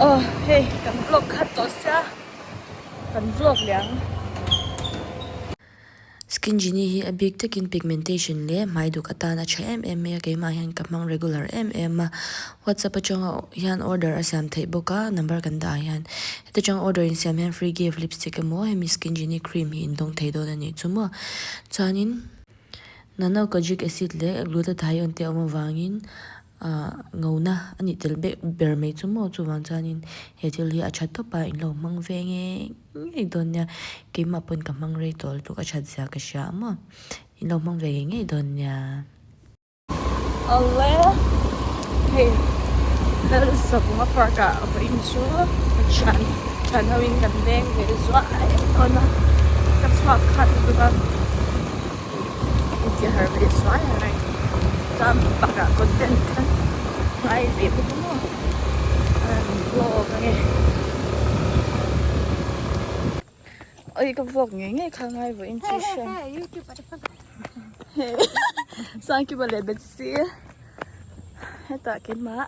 Aw hei kan vlog khat tawh sia kan vlog leh ang. Skin Genie hi a bik takin pigmentation leh hmai duk atan a tha em em mai a, keimah hian ka hmang regular em em a, WhatsApp atanga hian order a siam theih bawk a, number kan dah ah hian heti chang order in siam hian free gift lipstick emaw hemi Skin Genie cream hi in dawng thei dawn a nih chu maw chuanin nano kojic acid leh glutathione te awm avangin Ahh ngona a nih tel bek ber mai chu maw chuvang chuanin he thil hi a tha tawp a in lo hmang ve ngei ngei dawn nia keimah pawn ka hmang rei tawh lutuk a that zia ka hria a maw in lo hmang ve ngei ngei dawn nia. Awle hei Lalsavunga park ah vawiin chu ka thian thian ho in kan leng ve zuah dawn a ka chhuak khat lutuk a. Inti har ve suai a ngai chuan bakah content kha ngai ve bawk a maw an vlog ange oi ka vlog ngei ngei kha ngai vawiin chu hriat Sangkima leh Bethsy hetah keimah.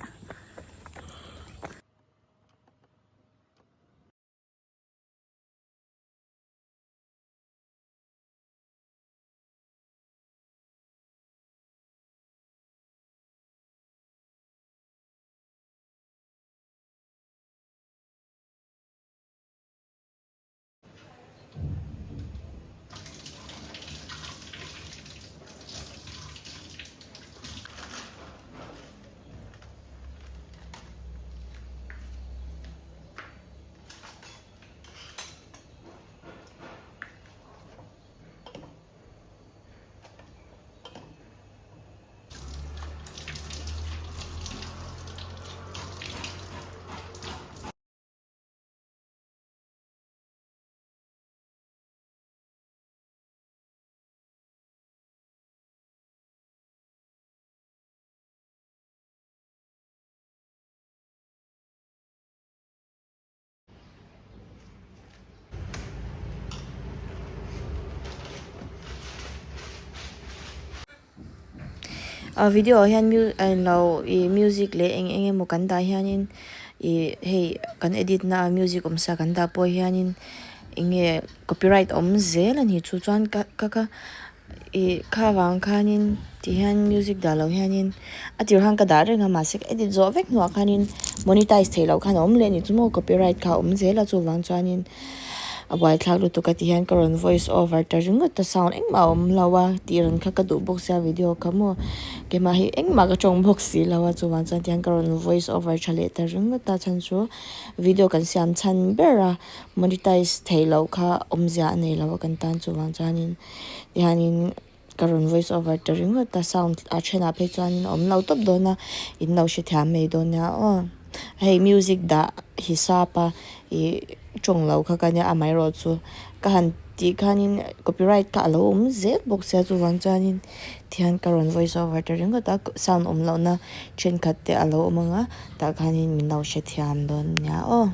A video ah hian a englo ih music leh eng eng emaw kan dah hianin ih hei kan edit na a music awm sa kan dah pawh hianin eng nge copyright awm zel a ni chu chuan ka ka ka Ih kha vang khanin ti hian music dah loh hianin a tir khan ka dah reng a mahse ka edit zawh vek hnuah khanin monetize theih loh khan a awm leh a ni chu maw copyright kha a awm zel a chuvang chuanin a buaithlak lutuk a ti hian ka rawn voice over ta ringawt a sound engmah a awm lo a tih rawn kha ka duh bawk sia video kha maw keimah hi engmah ka tawng bawk si lo a chuvang chuan tihian ka rawn voice over tha leh ta ringawt a chhan chu video kan siam chhan ber a. Monetize theih loh kha awmzia a nei lo a kan tan chuvang chuanin tihianin ka rawn voice over ta ringawt a sound a thenah phei chuanin a awm lo tawp dawn a in lo hrethiam mai dawn nia aw hei music dah hisap a ih tawng lo kha ka nia amaherawhchu ka han tih khanin copyright kha a lo awm zel bawk sia chuvang chuanin tihian ka rawn voice over ta ringawt a sound awm lohna thenkhat te a lo awm ang a tah khanin min lo hrethiam dawn nia aw.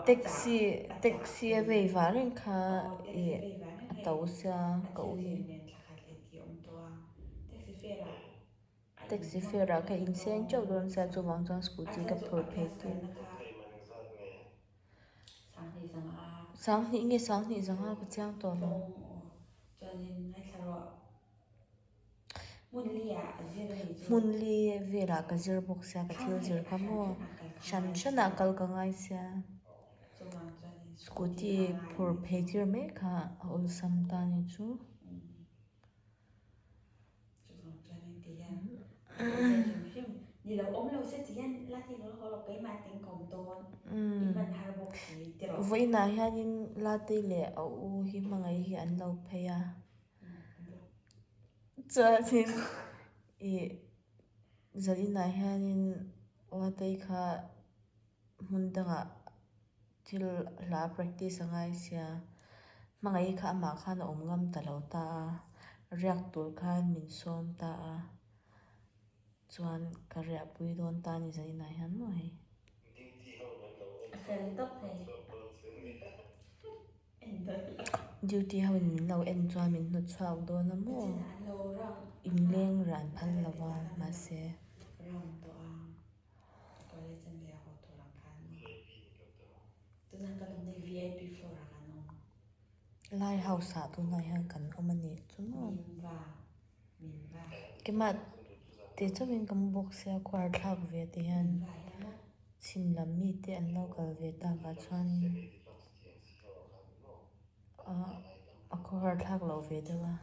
Taxi taxi a vei vah reng kha ih a to sia ka ui. Taxi fare ah ka inseng teuh dawn sia chuvang chuan scooty ka phur phei tir. Sanghnih nge sanghnih zanga ka chiang tawh lo. Hmun li velah ka zir bawk sia ka thil zir kha maw hran hranah kal ka ngai sia scooty phur phei tir mai kha a awlsam ta ni chu. Vawiinah hianin Latei leh a u hi hmangaih hi an lo phei a. Chuanin ih zaninah hianin Latei kha hmun dangah thil hla practice a ngai sia hmangaih kha amah khan a awm ngam ta lo ta a riak tur khan min sawm ta a chuan ka riahpui dawn ta a ni zaninah hian maw hei. Duty ho in min lo en chuan min hnawt chhuak dawn a maw inleng ran phal lo va mahse. Lai house ah tunah hian kan awm a nih chu maw keimah te chauhin ka mu bawk sia khuar thlak ve te hian chhim lam mite an lo kal ve takah chuanin ah a khawhar thlak loh ve deuh a.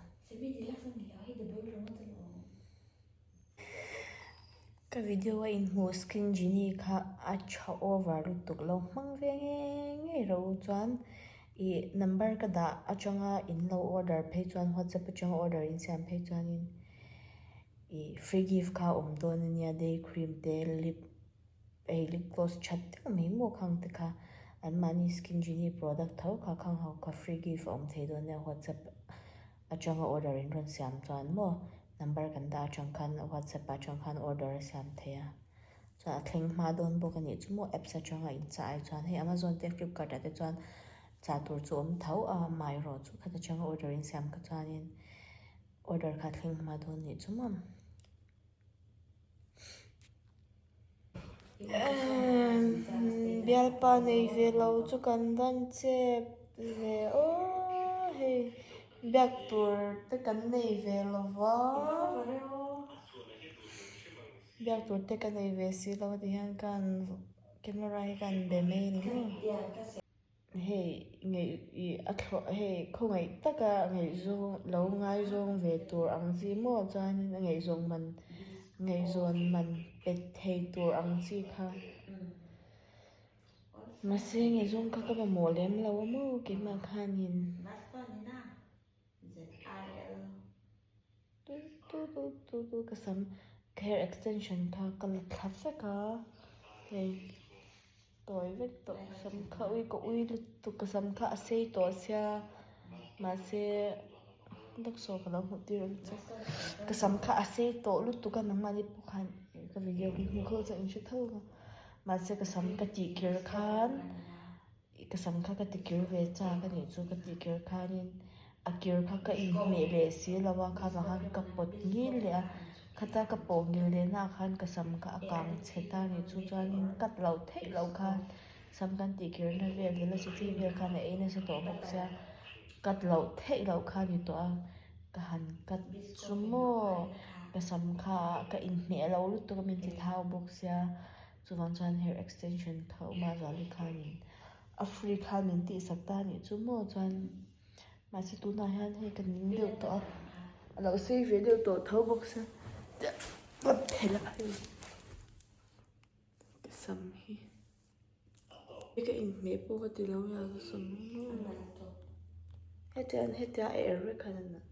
Ka video a inhmuh skin genie kha a tha over lutuk lo hmang ve ngei ngei rawh u chuan ih number ka dah atanga in lo order phei chuan whatsapp atanga order in siam phei chuanin ih free gift kha a awm dawn ania day cream te lip hei lip gloss tha deuh mai maw khang te kha anmahni skin genie product tho kha khang ho kha free gift a awm thei dawn ania whatsapp. Atanga order in rawn siam chuan maw number kan dah atang khan whatsapp ah atang khan order a siam thei a chuan a thleng hma dawn bawk a nih chu maw apps atanga in chah ai chuan hei amazon te flipkart ah te chuan chah tur chu a awm tho a amaherawh chu khat atanga order in siam kha chuanin order kha a thleng hma dawn a nih chu maw. Bialpa nei ve lo chu kan van chep ve aw hei biak tur te kan nei ve lo va biak tur te ka nei ve si lo a ti hian ka han camera hi ka han be mai a ni maw. Hei ngaih ih a thlawh hei khawngaih taka ngaihzawng lo ngaizawng ve tur ang chi maw chuanin a ngaihzawng man ngaihzawn man pe thei tur ang chi kha mahse ngaihzawng kha ka mamawh lem lo a maw keimah khanin. Ka sam ka hair extension kha ka la thla vek a hei tawi vek tawh ka sam kha ui ka ui lutuk ka sam kha a sei tawh sia mahse lawk saw ka lo hmuh tir ang che ka sam kha a sei tawh lutuk a nangmahni pawh khan ka video hi hmuh kho chuan in hre tho ang mahse ka sam ka tih kher khan. Ka sam kha ka ti kir ve chak a nih chu ka tih kir khanin a kir kha ka inhmeh leh si lo a kha vang khan ka pawt ngil leh a khata ka pawh ngil leh naah khan ka sam kha a kang chhe ta a nih chu chuanin cut loh theih loh khan sam kan tih kirna vel velocity vel khan a ei nasa tawh bawk sia cut loh theih loh kha a ni tawh a ka han cut chu maw ka sam kha ka inhmeh loh lutuk a min ti thau bawk sia. Chuvang chuan hair extension kha awm a Zali khanin a free khan min tihsak ta anih chu maw chuan mahse tunah hian hei ka ning deuh tawh a a lo sei ve deuh tawh tho bawk sia ka phelh a hei ka sam hi ka inhmeh pawh ka ti lo a ka sam hi hetiang hetia a er vek khan a nalh.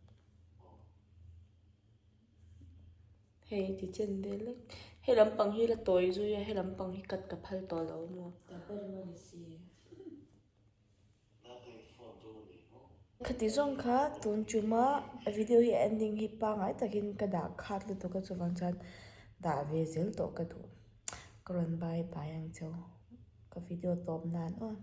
Hei ti chen vel lek hei lampang hi la tawi zui a hei lampang hi cut ka phal tawh lo maw. Khati zawng kha tun chuma video hi a ending hi pangngai takin ka dah khat lutuk a chuvang chuan dah ve zel tawh ka duh ka rawn bye bye ang cheu ka video tawp nan aw.